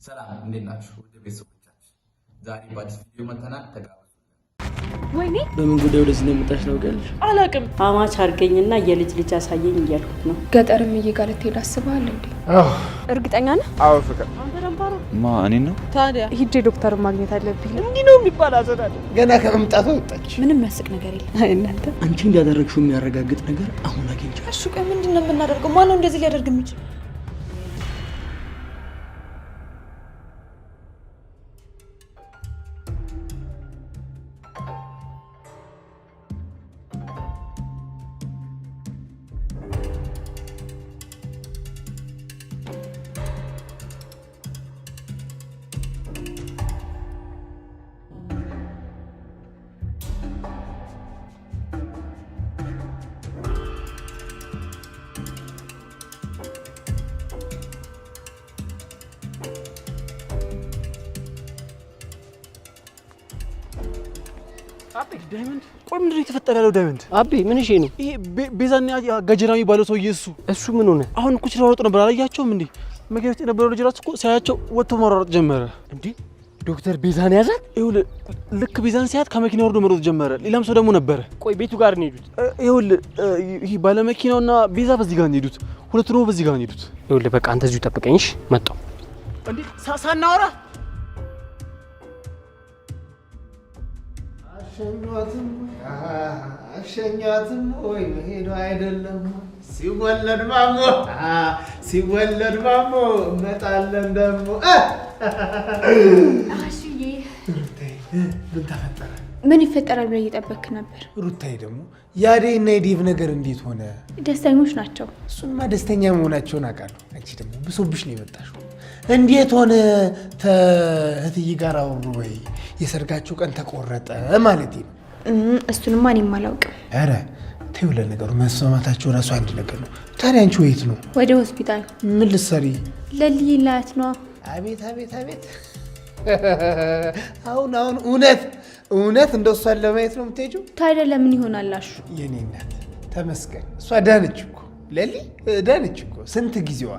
ሰላም እንዴት ናችሁ? ውድ ቤተሰቦቻችን ዛሬ በአዲስ ቪዲዮ መጥተናል። ተጋበዙ። ወይኔ። በምን ጉዳይ ወደዚህ እንደመጣሽ ታውቂያለሽ? አላውቅም። አማች አድርገኝና የልጅ ልጅ አሳየኝ እያልኩት ነው። ገጠርም እዬ ጋር ልትሄድ አስበሃል እንዴ? እርግጠኛ ነህ? አዎ ፍቅር። ማ እኔን ነው? ታዲያ ሂጄ ዶክተር ማግኘት አለብኝ። እንዲህ ነው የሚባል ሀዘን አለ። ገና ከመምጣቷ ወጣች። ምንም የሚያስቅ ነገር የለም። አይ እናንተ። አንቺ እንዳደረግሽው የሚያረጋግጥ ነገር አሁን አግኝቻለሁ። እሺ ቆይ ምንድን ነው የምናደርገው? ማነው እንደዚህ ሊያደርግ የሚችል? ዳይመንድ፣ ቆይ ምንድን ነው የተፈጠረ ያለው? ዳይመንድ። አቤ ምን እሺ ነው? ይሄ ቤዛና ያ ገጀራ የሚባለው ሰውዬ እሱ እሱ ምን ሆነ? አሁን እኮ ሲሯሯጡ ነበር። አላያቸውም እንዴ? መኪና ውስጥ የነበረው ልጅ ራሱ እኮ ሲያያቸው ወጥቶ መሯሯጥ ጀመረ። እንዴ ዶክተር ቤዛን ያዛት? ይኸውልህ ልክ ቤዛን ሲያት ከመኪና ወርዶ መሮጥ ጀመረ። ሌላም ሰው ደግሞ ነበረ። ቆይ ቤቱ ጋር ነው የሄዱት? ይኸውልህ ይሄ ባለመኪናውና ቤዛ በዚህ ጋር ነው የሄዱት። ሁለቱ ደግሞ በዚህ ጋር ነው የሄዱት። ይኸውልህ በቃ አንተ እዚሁ ጠብቀኝ እሺ? መጣሁ። እንዴ ሳናወራ። አሸኟትም አሸኟትም ወይ መሄዱ አይደለም ሲወለድ ማሞ ሲወለድ ማሞ እመጣለን ደግሞ። አሹዬ። ሩታዬ ምን ተፈጠረ? ምን ይፈጠራል ብለህ እየጠበክ ነበር? ሩታዬ ደግሞ የአደይ እና የዴቭ ነገር እንዴት ሆነ? ደስተኞች ናቸው። እሱማ ደስተኛ መሆናቸውን አውቃለሁ። አንቺ ደግሞ ብሶብሽ ነው የመጣሽው። እንዴት ሆነ? ከእህትዬ ጋር አወሩ ወይ? የሰርጋቸው ቀን ተቆረጠ ማለት ነው? እሱንማ እኔም አላውቅም። ኧረ ተይው፣ ለነገሩ መስማማታቸው እራሱ አንድ ነገር ነው። ታዲያ አንቺ ወዴት ነው? ወደ ሆስፒታል። ምን ልትሰሪ? ለልይ ላያት ነዋ። አቤት አቤት አቤት! አሁን አሁን እውነት እውነት እንደ እሷን ለማየት ነው የምትሄጂው? ታዲያ ለምን ይሆናል አሹ? የኔ እናት ተመስገን፣ እሷ ዳነች እኮ ለሊ ዳነች እኮ ስንት ጊዜዋ።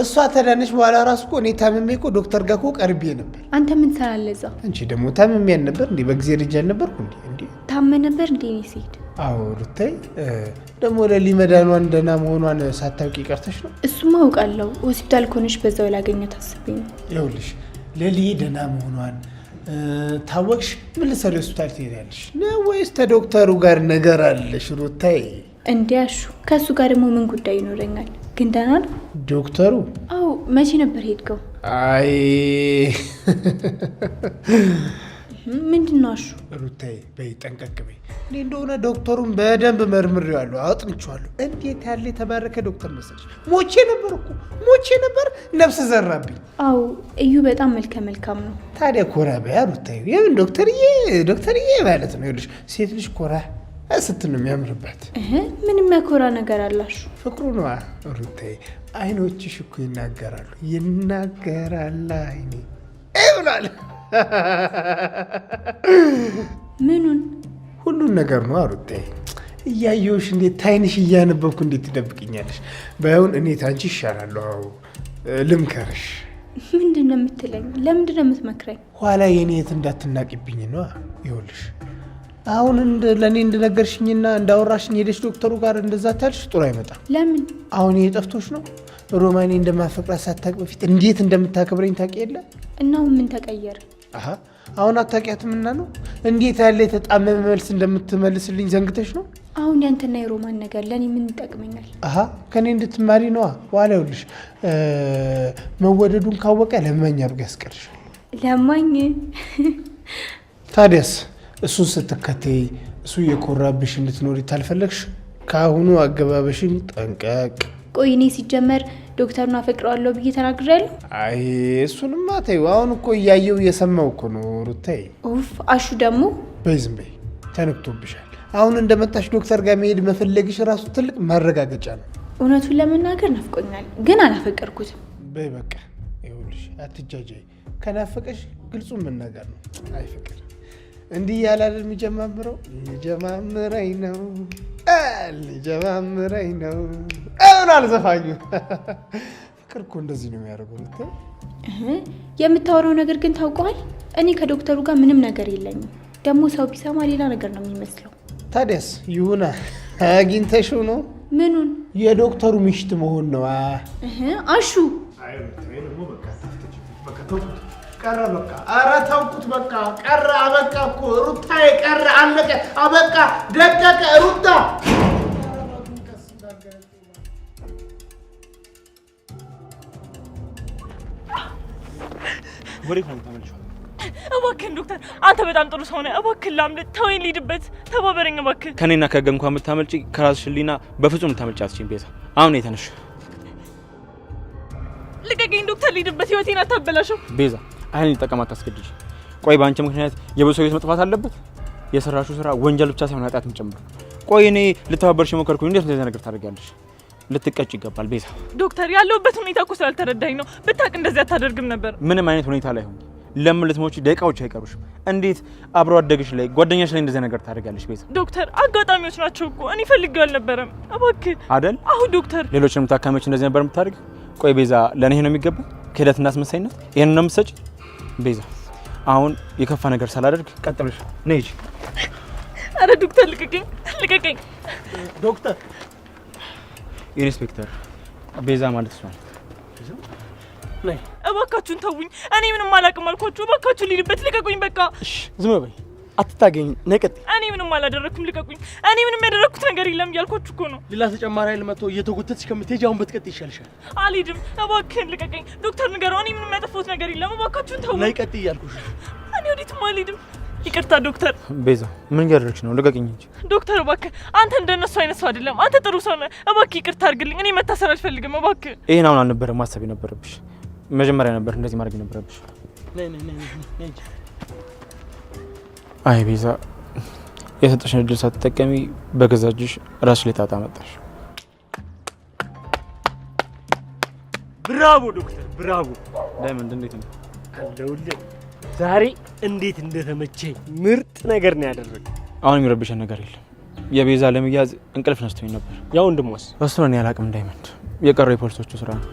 እሷ ተዳነች በኋላ ራሱ እኮ እኔ ታምሜ እኮ ዶክተር ጋር እኮ ቀርቤ ነበር። አንተ ምን ትሰራለህ እዛ? አንቺ ደግሞ ታምሜ አልነበር እንዴ? በጊዜ ልጅ አልነበርኩ እንዴ? እንዴ ታመህ ነበር እንዴ እኔ ስሄድ? አዎ ሩታይ፣ ደግሞ ለሊ መዳኗን ደህና መሆኗን ሳታውቂ ቀርተሽ ነው። እሱማ አውቃለሁ። ሆስፒታል ከሆነች በዛው ላገኛት አስቤ ነው። ይኸውልሽ ለሊ ደህና መሆኗን ታወቅሽ፣ ምን ልትሰሪ ሆስፒታል ትሄዳለሽ ነው ወይስ ከዶክተሩ ጋር ነገር አለሽ ሩታይ? እንዴ አሹ፣ ከእሱ ጋር ደግሞ ምን ጉዳይ ይኖረኛል? ግን ደህና ነው ዶክተሩ? አዎ። መቼ ነበር ሄድከው? አይ። ምንድን ነው አሹ? ሩታይ በይ ጠንቀቅ በይ። እኔ እንደሆነ ዶክተሩን በደንብ መርምሬዋለሁ፣ አጥንቼዋለሁ። እንዴት ያለ የተባረከ ዶክተር መሰለሽ! ሞቼ ነበር እኮ ሞቼ ነበር፣ ነፍስ ዘራብኝ። አዎ እዩ በጣም መልከ መልካም ነው። ታዲያ ኮራ በያ ሩታይ። የምን ዶክተርዬ ዶክተርዬ ማለት ነው። ይኸውልሽ ሴት ልጅ ኮራ ስትል ነው የሚያምርባት። እህ ምን የሚያኮራ ነገር አላሹ? ፍቅሩ ነዋ ሩታይ። አይኖችሽ እኮ ይናገራሉ፣ ይናገራል አይኔ ብሏል። ምኑን? ሁሉን ነገር ነው ሩታይ። እያየሁሽ እንዴት ታይንሽ እያነበብኩ እንዴት ትደብቅኛለሽ? ባይሆን እኔ ታንቺ ይሻላለሁ። አዎ ልምከርሽ። ምንድን ነው የምትለኝ? ለምንድን ነው የምትመክረኝ? ኋላ የኔ የት እንዳትናቂብኝ ነዋ። ይኸውልሽ አሁን ለእኔ እንደነገርሽኝና እንዳወራሽኝ ሄደሽ ዶክተሩ ጋር እንደዛ ታልሽ ጥሩ አይመጣም። ለምን? አሁን ይሄ ጠፍቶሽ ነው? ሮማኔ እንደማፈቅራት ሳታውቅ በፊት እንዴት እንደምታከብረኝ ታውቂ የለ? እና አሁን ምን ተቀየረ? አሀ አሁን አታውቂያትም እና ነው? እንዴት ያለ የተጣመመ መልስ እንደምትመልስልኝ ዘንግተሽ ነው? አሁን ያንተና የሮማን ነገር ለእኔ ምን ይጠቅመኛል? አሀ ከኔ እንድትማሪ ነዋ። ዋላ ይኸውልሽ መወደዱን ካወቀ ለማኝ አድርጎ ያስቀርሻል። ለማኝ? ታዲያስ እሱን ስትከተይ እሱ የኮራብሽ እንድትኖሪ ታልፈለግሽ ከአሁኑ አገባበሽን ጠንቀቅ። ቆይ እኔ ሲጀመር ዶክተሩን አፈቅረዋለሁ ብዬ ተናግሬያለሁ? አይ እሱንማ ተይው። አሁን እኮ እያየው እየሰማው እኮ ነው ሩታይ። ኡፍ አሹ ደግሞ። በይ ዝም በይ፣ ተነክቶብሻል። አሁን እንደመጣሽ ዶክተር ጋር መሄድ መፈለግሽ ራሱ ትልቅ ማረጋገጫ ነው። እውነቱን ለመናገር ናፍቆኛል፣ ግን አላፈቀርኩትም። በይ በቃ ይኸውልሽ፣ አትጃጃይ። ከናፈቀሽ ግልጹን መናገር ነው። አይ ፍቅር እንዲህ እያለ አይደል የሚጀማምረው? ሊጀማምረኝ ነው ሊጀማምረኝ ነው ብሏል ዘፋኙ። ፍቅር እኮ እንደዚህ ነው የሚያደርገው። ሩታይ። የምታወራው ነገር ግን ታውቀዋል። እኔ ከዶክተሩ ጋር ምንም ነገር የለኝም። ደግሞ ሰው ቢሰማ ሌላ ነገር ነው የሚመስለው። ታዲያስ ይሁና፣ አግኝተሽው ነው? ምኑን? የዶክተሩ ሚስት መሆን ነው። አሹ ቀረ በቃ። ኧረ ተውኩት በቃ ቀረ፣ አበቃ እኮ ሩታዬ፣ ቀረ፣ አለቀ፣ አበቃ፣ ደቀቀ ሩታ። ወዴት ነው የምታመልጪው? እባክህን ዶክተር፣ አንተ በጣም ጥሩ ሰው ነህ። እባክህን ላምልጥ፣ ተወኝ፣ ልሂድበት፣ ተባበረኝ እባክህ። ከኔና ከህግ እንኳን ብታመልጪ ከራስሽ ህሊና በፍጹም ልታመልጪ አትችይም ቤዛ። አሁን የተነሽ ልቀቀኝ ዶክተር፣ ልሂድበት፣ ህይወቴን አታበላሸው። ቤዛ አይን ሊጠቀም አታስገድጂ። ቆይ በአንቺ ምክንያት የብዙ ሰው ህይወት መጥፋት አለበት? የሰራሽው ስራ ወንጀል ብቻ ሳይሆን ኃጢአትም ጭምር። ቆይ እኔ ልተባበርሽ የሞከርኩኝ እንዴት እንደዚህ ነገር ታደርጊያለሽ? ልትቀጭ ይገባል ቤዛ። ዶክተር ያለሁበት ሁኔታ እኮ ስላልተረዳኝ ነው። ብታውቅ እንደዚህ አታደርግም ነበር። ምንም አይነት ሁኔታ ላይ ሆኜ ለምን ልትሞቺ ደቂቃዎች አይቀሩሽም። እንዴት አብሮ አደግሽ ላይ ጓደኛሽ ላይ እንደዚህ ነገር ታደርጊያለሽ ቤዛ? ዶክተር አጋጣሚዎች ናቸው እኮ እኔ ፈልጌው አልነበረም። እባክህ አይደል? አሁን ዶክተር ሌሎችንም ታካሚዎች እንደዚህ ነበር የምታደርጊው? ቆይ ቤዛ ለእኔ ነው የሚገባ ክህደትና አስመሳይነት? ይሄን ነው የምትሰጪ? ቤዛ አሁን የከፋ ነገር ሳላደርግ ቀጥ ብለሽ ነይ ሂጂ። አረ ዶክተር ልቀቀኝ፣ ልቀቀኝ ዶክተር። ኢንስፔክተር ቤዛ ማለት እሷ ናት። እባካችሁን ተውኝ፣ እኔ ምንም አላውቅም አልኳችሁ። እባካችሁን ልሂድበት፣ ልቀቁኝ በቃ። እሺ ዝም በይ፣ አትታገኝ። ነይ ቀጥይ። እኔ ምንም አላደረኩም፣ ልቀቁኝ። እኔ ምንም ያደረኩት ነገር የለም እያልኳችሁ እኮ ነው። ሌላ ተጨማሪ ኃይል መጥቶ እየተጎተትሽ ከምትሄጂ አሁን ብትቀጥይ ይሻልሻል። አልሄድም፣ እባክህን ልቀቀኝ። ዶክተር ንገረው፣ እኔ ምንም ያጠፋሁት ነገር የለም። እባካችሁን ተውኝ። ነይ ቀጥይ እያልኩሽ። እኔ ወዴትም አልሄድም። ይቅርታ ዶክተር። ቤዛ ምን እያደረግሽ ነው? ልቀቅኝ እንጂ ዶክተር እባክህ፣ አንተ እንደነሱ አይነት ሰው አይደለም። አንተ ጥሩ ሰው ነህ። እባክህ ይቅርታ አድርግልኝ። እኔ መታሰር አልፈልግም። እባክህ። ይሄን አሁን አልነበረም ማሰብ የነበረብሽ። መጀመሪያ ነበር እንደዚህ ማድረግ የነበረብሽ። ነይ ነይ ነይ ነይ። አይ ቤዛ፣ የሰጠሽን እድል ሳትጠቀሚ በገዛ እጅሽ ራስሽ ላይ ጣጣ መጣሽ። ብራቮ ዶክተር ብራቮ። ዳይመንድ እንዴት ነው? አለሁልህ። ዛሬ እንዴት እንደተመቸኝ ምርጥ ነገር ነው ያደረገው። አሁን የሚረብሸን ነገር የለም። የቤዛ ለመያዝ እንቅልፍ ነስቶኝ ነበር። ያው ወንድሟስ? እሱን እኔ አላውቅም ዳይመንድ፣ የቀረው የፖሊሶቹ ስራ ነው።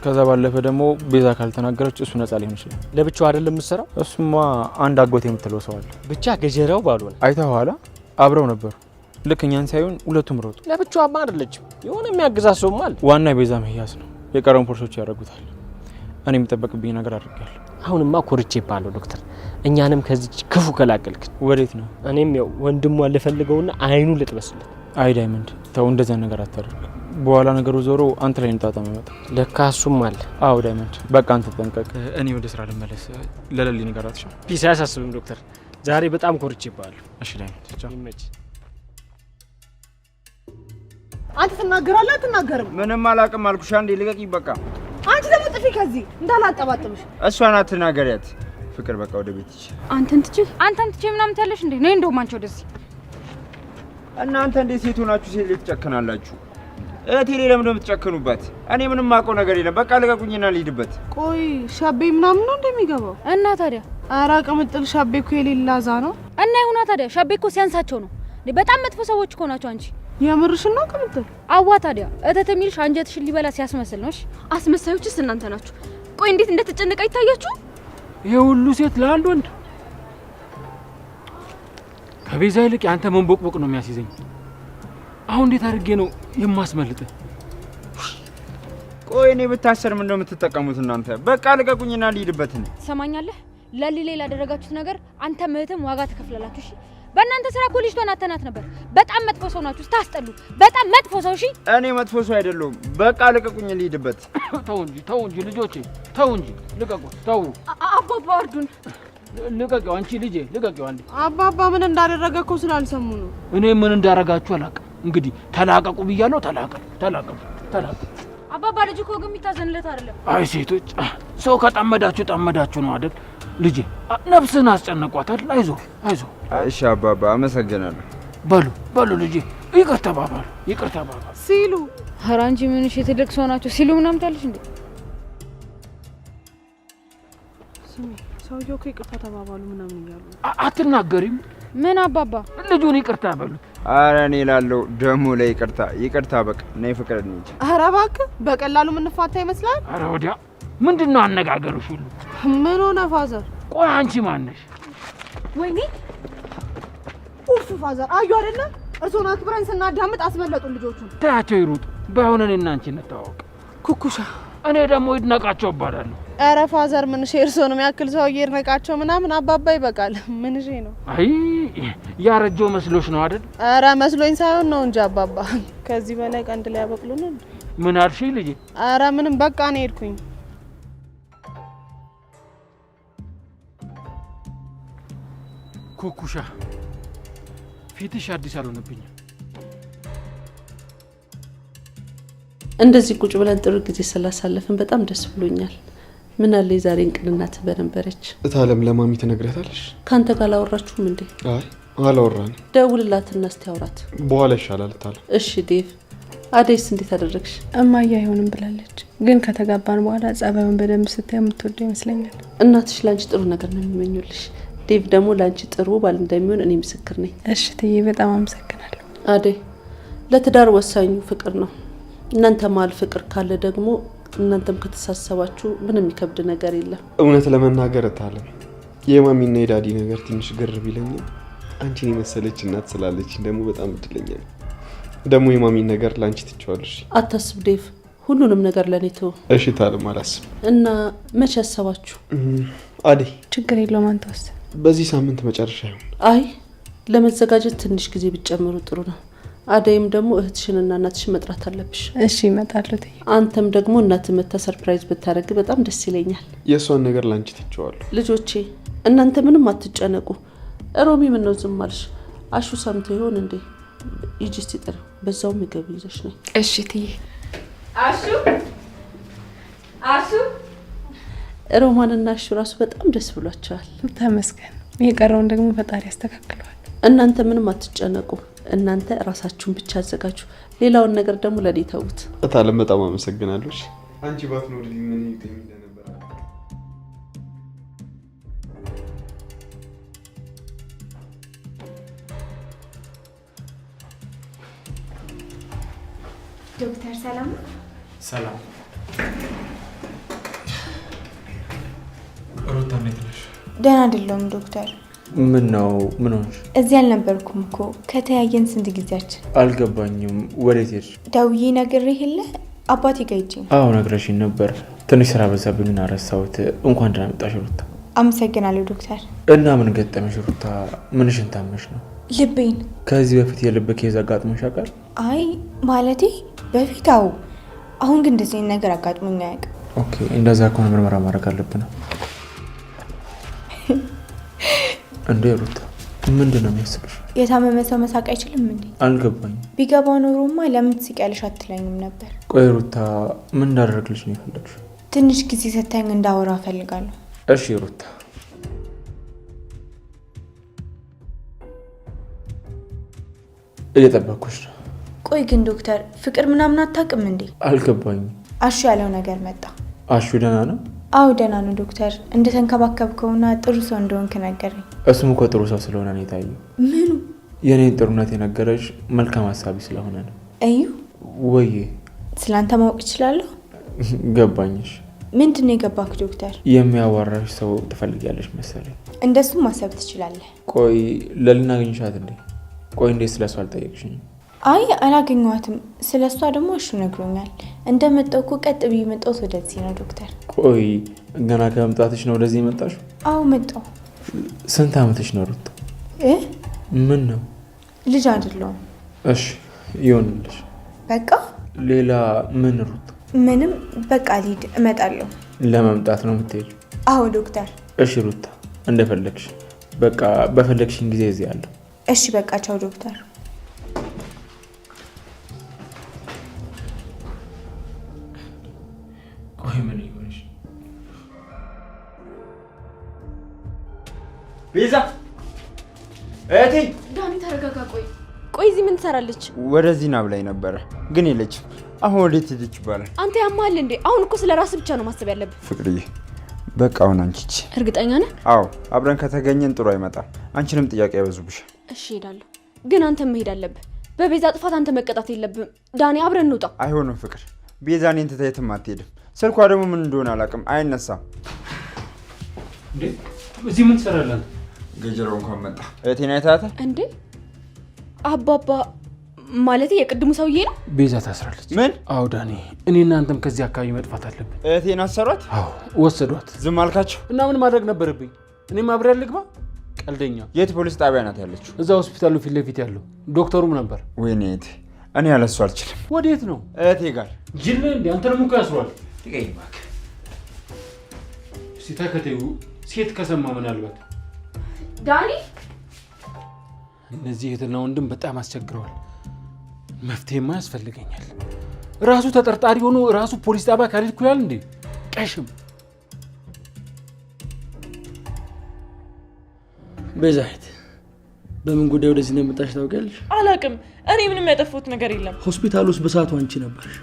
ከዛ ባለፈ ደግሞ ቤዛ ካልተናገረች እሱ ነፃ ሊሆን ይችላል። ለብቻው አይደለም የምትሰራው? እሱማ አንድ አጎቴ የምትለው ሰው አለ። ብቻ ገጀራው ባልሆነ አይተኸዋላ? አብረው ነበሩ። ልክ እኛን ሳይሆን ሁለቱም ሮጡ። ለብቻዋማ አይደለችም፣ የሆነ የሚያግዛት ሰውማ አለ። ዋና የቤዛ መያዝ ነው። የቀረውን ፖሊሶቹ ያደርጉታል። እኔ የሚጠበቅብኝ ነገር አድርጌያለሁ። አሁንማ ኮርቼ ይባለሁ ዶክተር። እኛንም ከዚች ክፉ ከላቀልክን። ወዴት ነው? እኔም ያው ወንድሟን ልፈልገውና አይኑ ልጥበስለት። አይ ዳይመንድ ተው፣ እንደዚያ ነገር አታደርግ። በኋላ ነገሩ ዞሮ አንተ ላይ ጣጣ የሚመጣ። ለካ እሱም አለ። አዎ ዳይመንድ፣ በቃ አንተ ተጠንቀቅ። እኔ ወደ ስራ ልመለስ። ለለሊ ነገር አትሻ። Peace አያሳስብም ዶክተር። ዛሬ በጣም ኮርቼ ይባለሁ። እሺ ዳይመንድ፣ ቻው። ይመች። አንተ ትናገራለህ አትናገርም? ምንም አላውቅም አልኩሽ። አንዴ ልቀቂኝ በቃ። አንቺ ደግሞ ጥፊ ከዚህ እንዳላጠባጥብሽ። እሷን አትናገሪያት ፍቅር። በቃ ወደ ቤት ሂጂ። አንተን ትቼ አንተን ትቼ ምናምን ትያለሽ እንዴ? ነይ እንደውም አንቺ ወደዚህ። እናንተ እንዴት ሴት ሆናችሁ ሴት ላይ ትጨክናላችሁ? እህቴ ላይ ለምን ነው የምትጨክኑባት? እኔ ምንም የማውቀው ነገር የለም። በቃ ልቀቁኝና ልሂድበት። ቆይ ሻቤ ምናምን ነው እንደሚገባው? እና ታዲያ? ኧረ ቅምጥል ሻቤ እኮ የሌላ እዛ ነው። እና ይሁና ታዲያ፣ ሻቤ እኮ ሲያንሳቸው ነው። በጣም መጥፎ ሰዎች እኮ ናቸው። አንቺ የምርሽን ነው ቅምጥል? አዋ ታዲያ እተት የሚልሽ አንጀትሽን ሊበላ ሲያስመስል ነው። እሺ አስመሳዮችስ እናንተ ናችሁ። ቆይ እንዴት እንደተጨነቀ ይታያችሁ። ይሄ ሁሉ ሴት ለአንድ ወንድ? ከቤዛ ይልቅ የአንተ መንቦቅቦቅ ነው የሚያስይዘኝ። አሁን እንዴት አድርጌ ነው የማስመልጥ? ቆይ እኔ ብታሰር ምን ነው የምትጠቀሙት እናንተ? በቃ ልቀቁኝና ልሂድበት። ትሰማኛለህ? ለሊሌ ላደረጋችሁት ነገር አንተ ምህትም ዋጋ ትከፍላላችሁ። እሺ በእናንተ ስራ እኮ ልጅቷን አተናት ነበር። በጣም መጥፎ ሰው ናችሁ፣ ስታስጠሉ። በጣም መጥፎ ሰው። እሺ እኔ መጥፎ ሰው አይደለሁም። በቃ ልቀቁኝ ልሂድበት። ተው እንጂ ተው እንጂ ልጆቼ ተው እንጂ ልቀቁት። ተው አባባ እርዱን። ልቀቂው፣ አንቺ ልጄ ልቀቂው። አንዴ አባባ ምን እንዳደረገ እኮ ስላልሰሙ ነው። እኔ ምን እንዳረጋችሁ አላውቅም። እንግዲህ ተላቀቁ ብያለሁ። ተላቀቁ፣ ተላቀቁ፣ ተላቀቁ። አባባ ልጅ እኮ ግን የሚታዘንለት አይደለም። አይ ሴቶች፣ ሰው ከጠመዳችሁ ጠመዳችሁ ነው አይደል? ልጄ ነፍስህን አስጨነቋታል። አይዞ አይዞ። እሺ አባባ አመሰግናለሁ። በሉ በሉ ልጄ ይቅር ተባባሉ፣ ይቅር ተባባሉ ሲሉ ኧረ አንቺ ምንሽ የትልቅ ሰው ናቸው ሲሉ ምናምን ትያለሽ እንዴ? ስሚ ሰውየው እኮ ይቅርታ ተባባሉ ምናምን እያሉ አትናገሪም? ምን አባባ ልጁን ይቅርታ በሉት። ኧረ እኔ እላለሁ ደግሞ ለይቅርታ ይቅርታ። በቃ ነይ ፍቅር እንሂድ። ኧረ እባክህ በቀላሉ የምንፋታ ይመስላል። ኧረ ወዲያ ምንድን ነው አነጋገርሽ ሁሉ? ምን ሆነ father? ቆይ አንቺ ማነሽ? ወይኔ ኡፍ father፣ አዩ አይደለ? እርሶን አክብረን ስናዳምጥ አስመለጡን ልጆቹን። ተያቸው ይሩጡ። ባይሆን እኔና አንቺ እንተዋወቅ። ኩኩሻ። እኔ ደግሞ ይድነቃቸው እባላለሁ። ኧረ father ምንሽ እርሶን የሚያክል ሰውዬ ይድነቃቸው ምናምን አባባ ይበቃል። ምንሽ ነው? አይ ያረጀው መስሎሽ ነው አይደል? ኧረ መስሎኝ ሳይሆን ነው እንጂ አባባ። ከዚህ በላይ ቀንድ ላይ ያበቅሉ ነው። ምን አልሽኝ ልጄ? ኧረ ምንም በቃ ነው ሄድኩኝ። ኩኩሻ ፊትሽ አዲስ አልሆነብኝም። እንደዚህ ቁጭ ብለን ጥሩ ጊዜ ስላሳለፍን በጣም ደስ ብሎኛል። ምን አለ የዛሬን ቀን እናትህ በነበረች። እታለም ለማሚ ትነግሪያታለሽ? ካንተ ጋር አላወራችሁም እንዴ? አይ አላወራንም። ደውልላትና እስቲ አውራት። በኋላ ይሻላል እታለም። እሺ ዴቭ፣ አደይስ እንዴት አደረግሽ? እማዬ አይሆንም ብላለች፣ ግን ከተጋባን በኋላ ጸባዩን በደንብ ስታይ የምትወደው ይመስለኛል። እናትሽ ላንቺ ጥሩ ነገር ነው የሚመኙልሽ። ዴቭ ደግሞ ላንቺ ጥሩ ባል እንደሚሆን እኔ ምስክር ነኝ። እሺ እትዬ፣ በጣም አመሰግናለሁ። አደይ፣ ለትዳር ወሳኙ ፍቅር ነው። እናንተ መሀል ፍቅር ካለ ደግሞ እናንተም ከተሳሰባችሁ ምንም የሚከብድ ነገር የለም። እውነት ለመናገር እታለም የማሚና የ daddy ነገር ትንሽ ግር ቢለኝም አንቺን የመሰለች እናት ስላለች ደግሞ በጣም እድለኛ ነኝ። ደግሞ የማሚን ነገር ላንቺ ትቼዋለሽ። አታስብ ዴቭ፣ ሁሉንም ነገር ለኔ ተው። እሺ እታለም፣ አላስብም። እና መቼ አሰባችሁ? አደይ፣ ችግር የለውም አንተ ወስን። በዚህ ሳምንት መጨረሻ ይሁን። አይ ለመዘጋጀት ትንሽ ጊዜ ቢጨምሩ ጥሩ ነው። አደይም ደግሞ እህትሽንና እናትሽን መጥራት አለብሽ። እሺ እመጣለሁ እትዬ። አንተም ደግሞ እናትህ መታ surprise ብታደርግ በጣም ደስ ይለኛል። የእሷን ነገር ላንቺ ትቼዋለሁ። ልጆቼ እናንተ ምንም አትጨነቁ። ሮሚ ምን ነው ዝም አልሽ? አሹ ሰምቶ ይሆን እንዴ? ሂጂ እስቲ ጥሪው፣ በዛው ምግብ ይዘሽ ነይ። እሺ እትዬ። አሹ አሹ። ሮማንና አሹ ራሱ በጣም ደስ ብሏቸዋል። ተመስገን። የቀረውን ደግሞ ፈጣሪ ያስተካክለዋል። እናንተ ምንም አትጨነቁ። እናንተ ራሳችሁን ብቻ አዘጋጁ። ሌላውን ነገር ደግሞ ለኔ ተውት። እታለም በጣም አመሰግናለሁ። አንቺ ባትኖሪልኝ ምን ይውጠኝ እንደነበር። ዶክተር ሰላም ነው? ሰላም ሩታ፣ እንዴት ነሽ? ደህና አይደለሁም ዶክተር። ምን ነው? ምን ሆንሽ? እዚህ አልነበርኩም እኮ ከተያየን ስንት ጊዜያችን። አልገባኝም። ወዴት ሄድሽ? ደውዬ ነግሬህ የለ አባቴ ጋር ሄጄ ነው። አዎ ነግረሽኝ ነበር። ትንሽ ስራ በዛብኝና ረሳሁት። እንኳን ደህና መጣሽ ሩታ። አመሰግናለሁ ዶክተር። እና ምን ገጠመሽ ሩታ? ምንሽን ታመሽ ነው? ልቤን። ከዚህ በፊት የልብ case አጋጥሞሽ ያውቃል? አይ ማለቴ በፊት አዎ። አሁን ግን እንደዚህ ነገር አጋጥሞኝ አያውቅም። Okay፣ እንደዛ ከሆነ ምርመራ ማድረግ አለብን። እንዴ ሩታ፣ ምንድን ነው የሚያስቅሽ? የታመመ ሰው መሳቅ አይችልም እንዴ? አልገባኝም። ቢገባ ኖሮማ ለምን ትስቂያለሽ አትለኝም ነበር። ቆይ ሩታ፣ ምን እንዳደረግልሽ ነው የፈለግሽው? ትንሽ ጊዜ ሰታኝ እንዳወራ እፈልጋለሁ። እሺ ሩታ። እየጠበኩሽ ነው። ቆይ ግን ዶክተር ፍቅር ምናምን አታውቅም እንዴ? አልገባኝም። አሹ ያለው ነገር መጣ። አሹ ደህና ነው? አዎ ደህና ነው ዶክተር። እንደተንከባከብከውና ጥሩ ሰው እንደሆንክ ነገረኝ። እሱም እኮ ጥሩ ሰው ስለሆነ ነው የታየው። ምኑ? የኔን ጥሩነት የነገረሽ መልካም ሀሳቢ ስለሆነ ነው። እዩ ወይ ስላንተ ማወቅ እችላለሁ? ገባኝሽ። ምንድን ነው የገባክ ዶክተር? የሚያዋራሽ ሰው ትፈልጊያለሽ መሰለኝ። እንደሱም ማሰብ ትችላለህ። ቆይ ለሊና አገኘሻት እንዴ? ቆይ እንዴት ስለሷ አልጠየቅሽኝም? አይ አላገኘኋትም። ስለ እሷ ደግሞ እሹ ነግሮኛል። እንደመጣሁ እኮ ቀጥ ብዬ መጣሁት ወደዚህ ነው ዶክተር። ቆይ ገና ከመምጣትሽ ነው ወደዚህ የመጣሽው? አዎ መጣሁ። ስንት አመትሽ ነው ሩታ? ምን ነው ልጅ አይደለሁም። እሺ ይሁንልሽ። በቃ ሌላ ምን ሩታ? ምንም በቃ ልሂድ፣ እመጣለሁ። ለመምጣት ነው የምትሄጂው? አዎ ዶክተር። እሺ ሩታ እንደፈለግሽ። በቃ በፈለግሽኝ ጊዜ እዚህ አለሁ። እሺ በቃ ቻው ዶክተር። ቆይ ምን ይሆንሽ? ቤዛ እህቴ። ዳኒ ተረጋጋ። ቆይ ቆይ እዚህ ምን ትሰራለች? ወደዚህ ና ብላኝ ነበረ ግን የለችም። አሁን ወዴት ሄደች ይባላል? አንተ ያማል እንዴ? አሁን እኮ ስለ ራስህ ብቻ ነው ማሰብ ያለብህ። ፍቅርዬ በቃ አሁን አንቺ ሂጂ። እርግጠኛ ነህ? አዎ አብረን ከተገኘን ጥሩ አይመጣም። አንቺንም ጥያቄ ያበዙብሻል። እሺ እሄዳለሁ፣ ግን አንተ መሄድ አለብህ። በቤዛ ጥፋት አንተ መቀጣት የለብህም። ዳኒ አብረን እንውጣ። አይሆንም ፍቅር፣ ቤዛ እኔን ትታ የትም አትሄድም። ስልኳ ደግሞ ምን እንደሆነ አላውቅም፣ አይነሳም። እንዴ እዚህ ምን ትሰራለህ? ገጀራው እንኳን መጣ። እህቴን አይተሃታል እንዴ? አባባ ማለት የቅድሙ ሰውዬ ነው። ቤዛ ታስራለች። ምን? አዎ ዳኒ፣ እኔ እናንተም ከዚህ አካባቢ መጥፋት አለብን። እህቴን አሰሯት? አዎ ወሰዷት። ዝም አልካቸው? እና ምን ማድረግ ነበረብኝ? እኔም አብሬ ልግባ? ቀልደኛ። የት ፖሊስ ጣቢያ ናት ያለችው? እዛ ሆስፒታሉ ፊት ለፊት ያለው ዶክተሩም ነበር። ወይኔ እህቴ፣ እኔ ያለሱ አልችልም። ወዴት ነው? እህቴ ጋር። ጅል ነህ እንዴ? አንተንም እኮ ያስሯል። ልቀኝ እባክህ። እስኪ ተከተዩ። ሴት ከሰማ ምናልባት ዳኒ። እነዚህ እህትና ወንድም በጣም አስቸግረዋል። መፍትሄማ ያስፈልገኛል። ራሱ ተጠርጣሪ ሆኖ ራሱ ፖሊስ ጣቢያ ካልሄድኩ ይላል እንዴ? ቀሽም ቤዛዊት፣ በምን ጉዳይ ወደዚህ እንደመጣሽ ታውቂያለሽ? አላውቅም። እኔ ምንም ያጠፋሁት ነገር የለም። ሆስፒታል ውስጥ በሰዓቱ አንቺ ነበርሽ።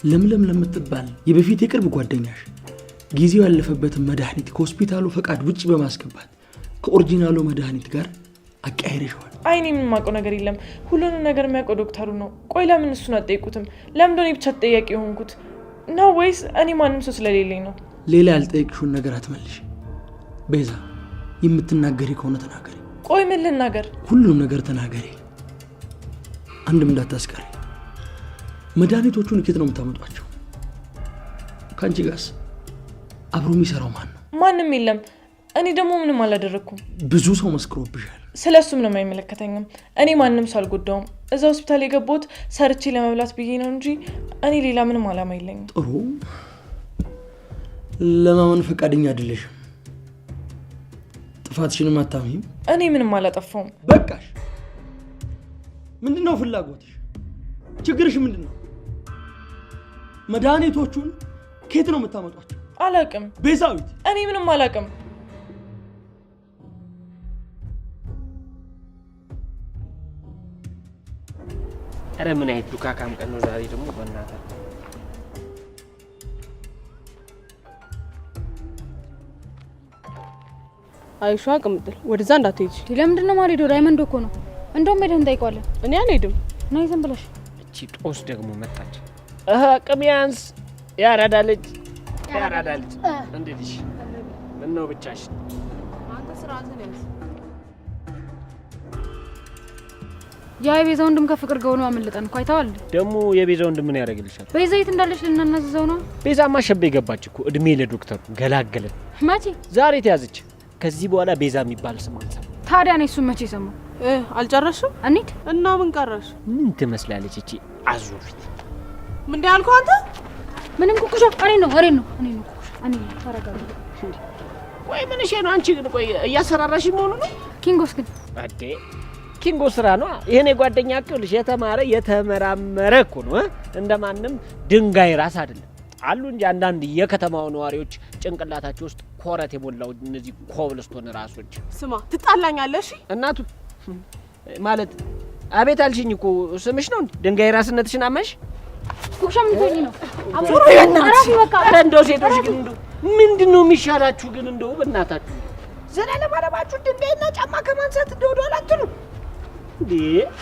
ለምለም ለምትባል የበፊት የቅርብ ጓደኛሽ ጊዜው ያለፈበትን መድኃኒት ከሆስፒታሉ ፈቃድ ውጭ በማስገባት ከ original ኡ መድኃኒት ጋር አቀያይረሽዋል። አይ እኔ ምንም የማውቀው ነገር የለም። ሁሉንም ነገር የሚያውቀው ዶክተሩ ነው። ቆይ ለምን እሱን አትጠይቁትም? ለምንድን ነው እኔ ብቻ ተጠያቂ የሆንኩት ነው ወይስ እኔ ማንም ሰው ስለሌለኝ ነው? ሌላ ያልጠየቅሽውን ነገር አትመልሽ። ቤዛ፣ የምትናገሪ ከሆነ ተናገሪ። ቆይ ምን ልናገር? ሁሉንም ነገር ተናገሪ፣ አንድም እንዳታስቀሪ። መድኃኒቶቹን ከየት ነው የምታመጧቸው? ከአንቺ ጋርስ አብሮ የሚሰራው ማን ነው? ማንም የለም። እኔ ደግሞ ምንም አላደረግኩም። ብዙ ሰው መስክሮብሻል። ስለ እሱ ምንም አይመለከተኝም። እኔ ማንም ሰው አልጎዳውም። እዛ ሆስፒታል የገባሁት ሰርቼ ለመብላት ብዬ ነው እንጂ እኔ ሌላ ምንም አላማ የለኝም። ጥሩ፣ ለማመን ፈቃደኛ አይደለሽም። ጥፋትሽንም አታምኚም። እኔ ምንም አላጠፋውም። በቃሽ። ምንድነው ፍላጎትሽ? ችግርሽ ምንድን ነው? መድኃኒቶቹን ከየት ነው የምታመጧቸው? አላውቅም። ቤዛዊት፣ እኔ ምንም አላውቅም። ኧረ ምን አይነት ዱካካም ቀን ነው ዛሬ ደግሞ በእናትህ። አይሿ ቅምጥል፣ ወደዛ እንዳትሄጂ። ለምንድን ነው የማልሄደው? ዳይመንድ እኮ ነው። እንደውም ሄደን እንጠይቀዋለን። እኔ አልሄድም። ነይ ዝም ብለሽ። እቺ ጦስ ደግሞ መጣች። ቅሚያንስ ያራዳ ልጅ ያራዳ ልጅ፣ እንዴት ነሽ? ምነው ብቻሽን? አንተ ስርዓትህን ያዝ። ያ የቤዛ ወንድም ከፍቅር ጋር ሆኖ አመለጠን እኮ አይተዋል። ደግሞ የቤዛ ወንድም ምን ያደርግልሻል? ቤዛ የት እንዳለች ልናናዝዘው ነው። ቤዛማ ሸቤ ገባች እኮ። እድሜ ለዶክተሩ ገላገለን። መቼ? ዛሬ ተያዘች። ከዚህ በኋላ ቤዛ የሚባል ስም አንሰማም። ታዲያ እኔ እሱን መቼ ሰማሁ? አልጨረስሽም? እንሂድ። እና ምን ቀረሽ? ምን ትመስላለች እቺ አዞ ፊት? ምንድን ያልከው አንተ? ምንም ኩኩሻ፣ እኔ ነው እኔ ነው እኔ ነው ኩኩሻ፣ እኔ ነው። ተረጋጋ። ቆይ ምን እሺ ነው አንቺ ግን? ቆይ እያሰራራሽ መሆኑ ነው? ኪንጎስ ግን አዴ ኪንጎ ስራ ነው። ይሄኔ ጓደኛ እኮ ልጅ የተማረ የተመራመረ እኮ ነው። እንደማንም ድንጋይ ራስ አይደለም። አሉ እንጂ አንዳንድ የከተማው ነዋሪዎች ጭንቅላታቸው ውስጥ ኮረት የሞላው እነዚህ ኮብልስቶን ራሶች። ስማ ትጣላኛለህ? እሺ እናቱ ማለት አቤት አልሽኝ እኮ ስምሽ ነው። ድንጋይ ራስነትሽን አመንሽ? ኩኩሻ ምን ትሆኚ ነው? ዞሮ በእናትሽ። ኧረ እንደው ሴቶች ግን እንደው ምንድን ነው የሚሻላችሁ ግን እንደው በእናታችሁ ዘላለም አለማችሁ ድንጋይና ጫማ ከማንሳት እንደው ወደኋላ አትሉ እንዴ?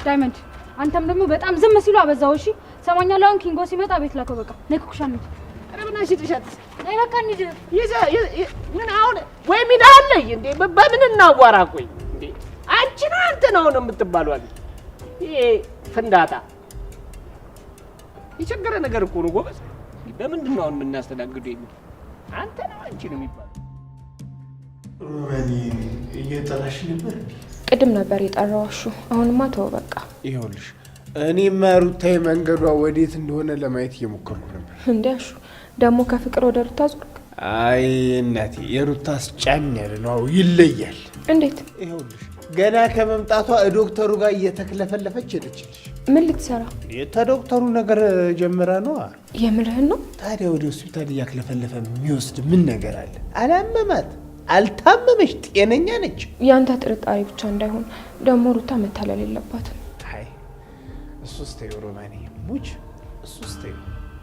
ዳይመንድ አንተም ደግሞ በጣም ዝም ሲሉ አበዛው። እሺ ሰማኛለሁ። አሁን ኪንጎ ሲመጣ ቤት ላከው። በቃ ነይ ኩኩሻ እንሂድ። ኧረ በእናትሽ ጥሻት ነይ በቃ እንሂድ። ምን አሁን ወይ ሚና አለኝ እንዴ? በምን እናዋራ? ቆይ እንዴ አንቺ ነው አንተ ነው ነው የምትባለው አይደል? ይሄ ፍንዳታ የቸገረ ነገር እኮ ነው ጎበዝ። በምንድን ነው አሁን የምናስተናግደው? የሚል አንተ ነው አንቺ ነው የሚባለው። ሮማኒ እየጠራሽ ነበር እንዴ? ቅድም ነበር የጠራው አሹ። አሁንማ ተወው በቃ። ይኸውልሽ እኔማ ሩታዬ መንገዷ ወዴት እንደሆነ ለማየት እየሞከርኩ ነበር። እንዴ አሹ ደግሞ ከፍቅር ወደ ሩታ ዞርክ? አይ እናቴ የሩታስ ጫን ያለ ነው፣ ይለያል። እንዴት? ይኸውልሽ ገና ከመምጣቷ ዶክተሩ ጋር እየተክለፈለፈች ሄደችልሽ። ምን ልትሰራ? ከዶክተሩ ነገር ጀምራ ነው። የምርህን ነው? ታዲያ ወደ ሆስፒታል እያክለፈለፈ የሚወስድ ምን ነገር አለ? አላመማት፣ አልታመመች፣ ጤነኛ ነች። ያንተ ጥርጣሬ ብቻ እንዳይሆን ደግሞ ሩታ መታለል የለባትም። አይ እሱስ ተይው ሮማኔ ሙች፣ እሱስ ተይው።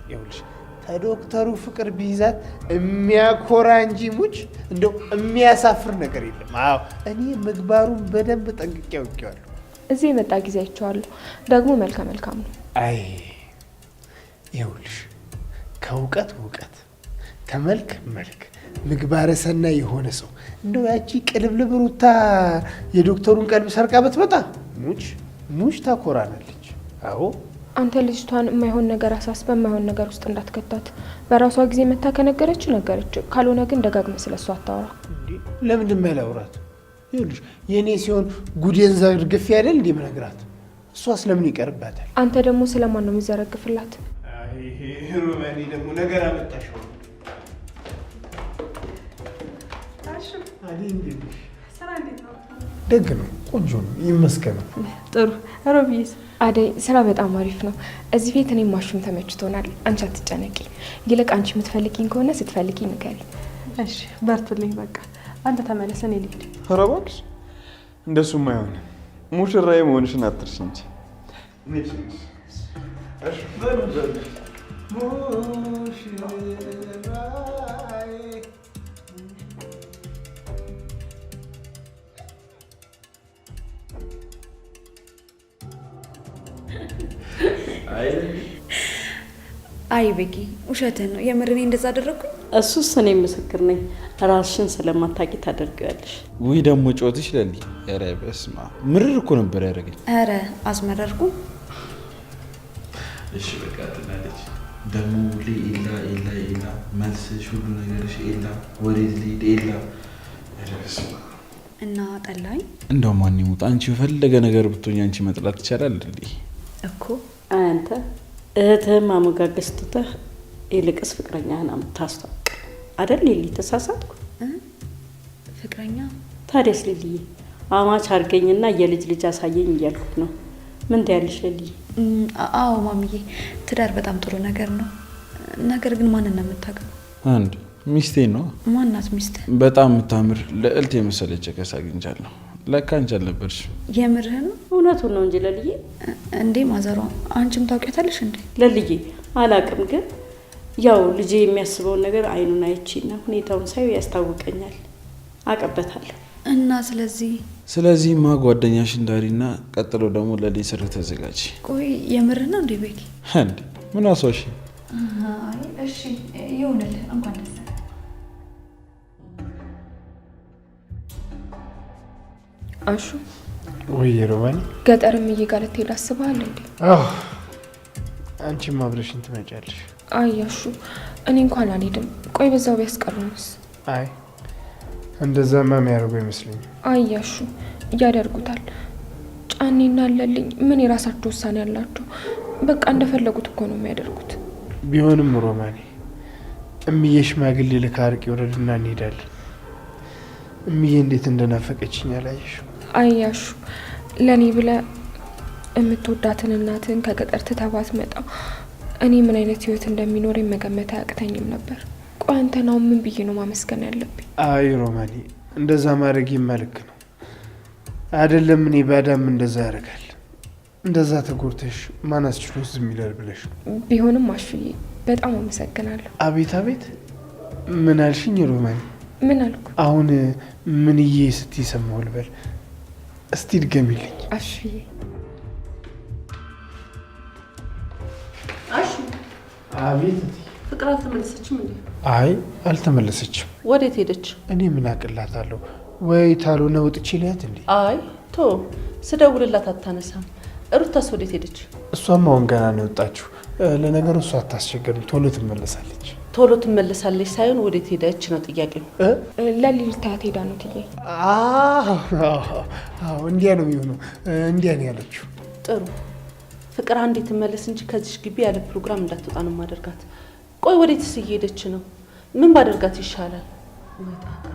ይኸውልሽ ከዶክተሩ ፍቅር ቢይዛት የሚያኮራ እንጂ ሙች እንደው የሚያሳፍር ነገር የለም። አዎ እኔ ምግባሩን በደንብ ጠንቅቄ አውቄዋለሁ። እዚህ የመጣ ጊዜ አይቼዋለሁ። ደግሞ መልከ መልካም ነው። አይ ይኸውልሽ ከእውቀት እውቀት ተመልክ መልክ ምግባረ ሰናይ የሆነ ሰው እንደው ያቺ ቅልብልብ ሩታ የዶክተሩን ቀልብ ሰርቃ ብትመጣ ሙች ሙች ታኮራናለች። አዎ አንተ ልጅቷን የማይሆን ነገር አሳስበ የማይሆን ነገር ውስጥ እንዳትከታት። በራሷ ጊዜ መታ ከነገረች ነገረች፣ ካልሆነ ግን ደጋግመህ ስለሷ አታወራ። ለምንድን ነው ያላወራት? ይኸውልሽ የእኔ ሲሆን ጉዴን ዘርግፌ አይደል እንዴ የምነግራት? እሷስ ለምን ይቀርባታል? አንተ ደግሞ ስለማን ነው የሚዘረግፍላት? ሮማኔ ደግሞ ነገር አመጣሽው። ደግ ነው፣ ቆንጆ ነው፣ ይመስገነው። ጥሩ ሮቢስ። አደይ ስራ በጣም አሪፍ ነው። እዚህ ቤት እኔም ማሹም ተመችቶናል። አንቺ አትጨነቂ። ይልቅ አንቺ የምትፈልጊኝ ከሆነ ስትፈልጊ ንገሪ። እሺ በርቱልኝ። በቃ አንተ ተመለስ፣ እኔ ልሂድ። ኧረ እባክሽ እንደሱማ አይሆንም። ሙሽራዬ መሆንሽን አትርሽ እንጂ። አይ ቤኪ ውሸትህን ነው። የምር እኔ እንደዛ አደረግኩኝ? እሱስ እኔ ምስክር ነኝ። ራስሽን ስለማታውቂ ታደርጊዋለሽ። ውይ ደግሞ ጮትሽ ለሊ። ኧረ በስመ አብ ምርር እኮ ነበር ያደረገኝ። ኧረ አስመረርኩ። እሺ በቃ ትላለች ደግሞ ሁሌ ኤላ ኤላ ኤላ፣ መልስሽ ሁሉ ነገርሽ ኤላ፣ ወዴት ልሂድ ኤላ። ኧረ በስመ አብ እና ጠላኝ። እንደው ማን ይሙት አንቺ የፈለገ ነገር ብትሆኝ አንቺ መጥላት ይቻላል እንዴ? እኮ አንተ እህትህን ማሞጋገስ ትተህ ይልቅስ ፍቅረኛህን አምታስተዋውቅ አይደል? ሊሊ ተሳሳትኩ? ፍቅረኛ ታዲያስ ሊልዬ አማች አድርገኝና የልጅ ልጅ አሳየኝ እያልኩት ነው። ምን ትያለሽ ሊልዬ? አዎ ማሚዬ፣ ትዳር በጣም ጥሩ ነገር ነው። ነገር ግን ማንን ነው የምታገባው? አንድ ሚስቴ ነው። ማናት ሚስት? በጣም የምታምር ልዕልት የመሰለች ቸከስ አግኝቻለሁ። ለካ አንቺ አልነበርሽም። የምርህን ነው? እውነቱን ነው እንጂ ለልዬ። እንዴ ማዘሯ፣ አንቺም ታውቂያታለሽ እንዴ? ለልዬ አላቅም፣ ግን ያው ልጄ የሚያስበውን ነገር አይኑን አይቼና ሁኔታውን ሳየው ያስታውቀኛል፣ አቀበታለሁ። እና ስለዚህማ ጓደኛሽን ዳሪና ቀጥሎ ደግሞ ለሌ ሰርግ ተዘጋጅ። ቆይ የምርህ ነው እንዴ ቤኪ? እንዴ ምን አስዋሽ? አይ እሺ ይሁንልህ፣ እንኳን ደስ አሹ። ወይ ሮማን፣ ገጠርም እዬ ጋር ልትሄድ አስበሃል እንዴ? አዎ፣ አንቺም አብረሽን ትመጫለሽ። አይ አሹ፣ እኔ እንኳን አልሄድም። ቆይ በዛው ቢያስቀሩንስ? አይ እንደዛማ የሚያደርጉ አይመስለኝም። አይ አሹ፣ ያደርጉታል። ጫኔና አለልኝ ምን የራሳቸው ውሳኔ አላቸው። በቃ እንደፈለጉት እኮ ነው የሚያደርጉት። ቢሆንም ሮማኔ፣ እምዬ ሽማግሌ ልካ አርቂ ውረድና እንሄዳለን። እምዬ እንዴት እንደናፈቀችኝ አላየሽም? አይ አሹ፣ ለእኔ ብለህ የምትወዳትን እናትህን ከገጠር ትተህ ባትመጣ እኔ ምን አይነት ህይወት እንደሚኖረኝ መገመት አያቅተኝም ነበር። ቆይ አንተን አሁን ምን ብዬ ነው ማመስገን ያለብኝ? አይ ሮማኔ፣ እንደዛ ማድረግ ልክ ነው አይደለም። እኔ ባዳም እንደዛ ያደርጋል። እንደዛ ተጎድተሽ ማን አስችሎ ዝም ይላል ብለሽ ነው። ቢሆንም አሹዬ በጣም አመሰግናለሁ። አቤት አቤት፣ ምን አልሽኝ ሮማኔ? ምን አልኩ? አሁን ምንዬ ስትይ ሰማሁ ልበል? እስቲ ድገሚልኝ። አሹዬ። አሹ። አቤት። ፍቅር አልተመለሰችም እንዴ? አይ አልተመለሰችም። ወዴት ሄደች? እኔ ምን አቅላታለሁ? ወይ ታልሆነ ወጥቼ ልያት እንዴ? አይ ቶ ስደውልላት አታነሳም። ሩታስ ወዴት ሄደች? እሷም አሁን ገና ነው የወጣችው። ለነገሩ እሷ አታስቸግርም፣ ቶሎ ትመለሳለች። ቶሎ ትመለሳለች ሳይሆን ወዴት ሄደች ነው ጥያቄው። ለሊት ታያት ሄዳ ነው ትዬ። አዎ እንዲያ ነው የሚሆነው። እንዲያ ነው ያለችው። ጥሩ ፍቅር አንዴ ትመለስ እንጂ ከዚሽ ግቢ ያለ ፕሮግራም እንዳትወጣ ነው የማደርጋት። ቆይ ወዴትስ እየሄደች ነው? ምን ባደርጋት ይሻላል? ወይ ጣጣ።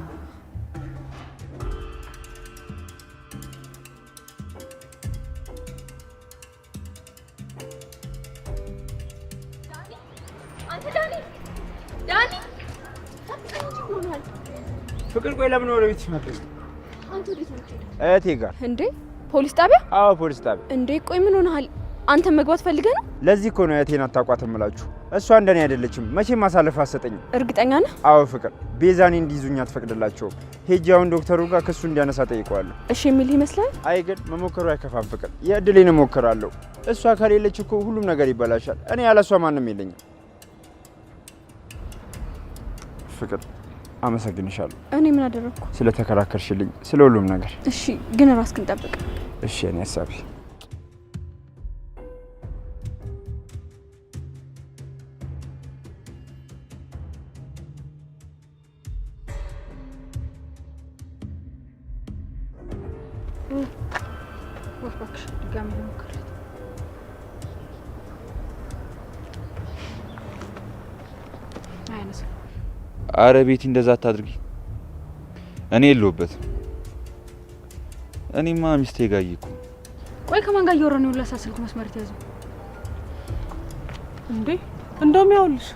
አንተ ዳኒ፣ ዳኒ ሆኗል። ፍቅር ቆይ ለምን ወደ ቤት መጣሽ? አንተ ወዴት ነው የምትሄደው? እህቴ ጋር። እንዴ ፖሊስ ጣቢያ? አዎ ፖሊስ ጣቢያ። እንዴ ቆይ ምን ሆነሃል? አንተ መግባት ፈልገህ ነው? ለዚህ እኮ ነው እህቴን አታውቋትም እምላችሁ። እሷ እንደኔ አይደለችም፣ መቼም አሳልፋ አትሰጠኝም። እርግጠኛ ነህ? አዎ ፍቅር፣ ቤዛኔ እንዲይዙኝ አትፈቅድላቸውም። ሄጄ አሁን ዶክተሩ ጋር ክሱ እንዲያነሳ ጠይቀዋለሁ። እሺ የሚል ይመስላል? አይ ግን መሞከሩ አይከፋም ፍቅር፣ የእድሌን እሞክራለሁ። እሷ ከሌለች እኮ ሁሉም ነገር ይበላሻል። እኔ ያለ እሷ ማንም የለኝም። ፍቅር አመሰግንሻለሁ። እኔ ምን አደረግኩ? ስለተከራከርሽልኝ፣ ስለ ሁሉም ነገር። እሺ፣ ግን ራስህን ጠብቅ። እሺ የኔ ሀሳቢ። እባክሽ ድጋሚ ልሞክርለት። አያነሳም። አረ ቤቲ እንደዛ አታድርጊ። እኔ የለሁበትም። እኔማ ሚስቴ ጋር እኮ። ቆይ ከማን ጋር እያወራሁ ነው? ሁላ ሰዓት ስልኩ መስመር የተያዘው እንዴ? እንደውም ያውልሽ።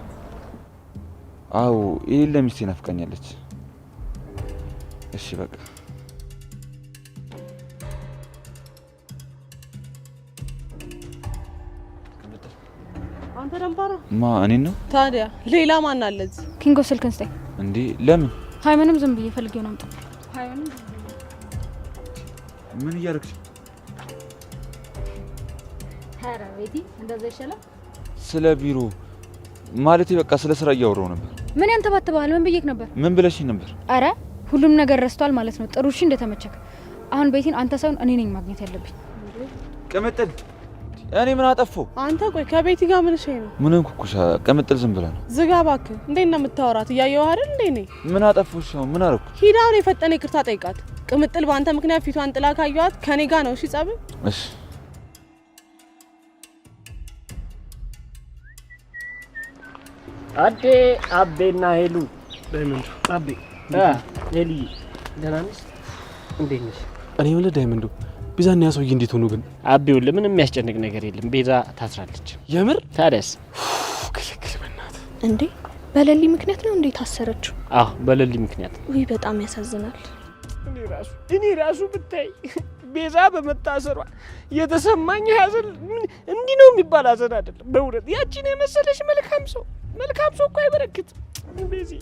አዎ ይሄን ለሚስቴ ናፍቃኛለች። እሺ በቃ። አንተ ደንባራ። ማ እኔን ነው? ታዲያ ሌላ ማን አለ እዚህ? ኪንጎ ስልክን ስጠኝ። እንዴ ለምን? አይ ምንም ዝም ብዬ ፈልጌው ነው። አምጣ። አይ ምንም። ምን እያደረግሽ? ኧረ ቤቲ እንደዛ ይሻላል። ስለ ቢሮ ማለቴ በቃ ስለ ስራ እያወራሁ ነበር። ምን ያንተባትበሃል? ምን ብዬክ ነበር? ምን ብለሽኝ ነበር? አረ ሁሉም ነገር ረስቷል ማለት ነው። ጥሩ እሺ፣ እንደተመቸክ። አሁን ቤቲን አንተ ሳይሆን እኔ ነኝ ማግኘት ያለብኝ። ቅምጥል እኔ ምን አጠፋሁ? አንተ ቆይ ከቤቲ ጋር ምን እሺ ነው? ምን እንኩኩሻ? ቅምጥል ዝም ብላ ነው። ዝጋ እባክህ። እንዴት ነው የምታወራት? እያየኸው አይደል እንዴ? እኔ ምን አጠፋሁ? እሺ አሁን ምን አደረኩ? ሂድ አሁን የፈጠነ ይቅርታ ጠይቃት። ቅምጥል በአንተ ምክንያት ፊቷን ጥላ ካየኋት ከኔ ጋር ነው እሺ ጸብ። እሺ አዴ አቤና ሄሉ። ዳይመንዱ። አቤ ሄሉዬ ደህና ነሽ? እንዴት ነሽ? እኔ የምልህ ዳይመንዱ፣ ቤዛና ያ ሰውዬ እንዴት ሆኑ ግን? አቤ ይኸውልህ ምንም የሚያስጨንቅ ነገር የለም። ቤዛ ታስራለች። የምር? ታዲያስ? ክልክል በእናትህ። እንዴ በለሊ ምክንያት ነው እንዴ ታሰረችው? አዎ በለሊ ምክንያት። ውይ በጣም ያሳዝናል። እኔ ራሱ ብታይ ቤዛ በመታሰሯ የተሰማኝ ሀዘን እንዲህ ነው የሚባል ሀዘን አይደለም። በእውነት ያቺን የመሰለሽ መልካም ሰው መልካም ሰው እኮ አይበረክትም። ቤዚ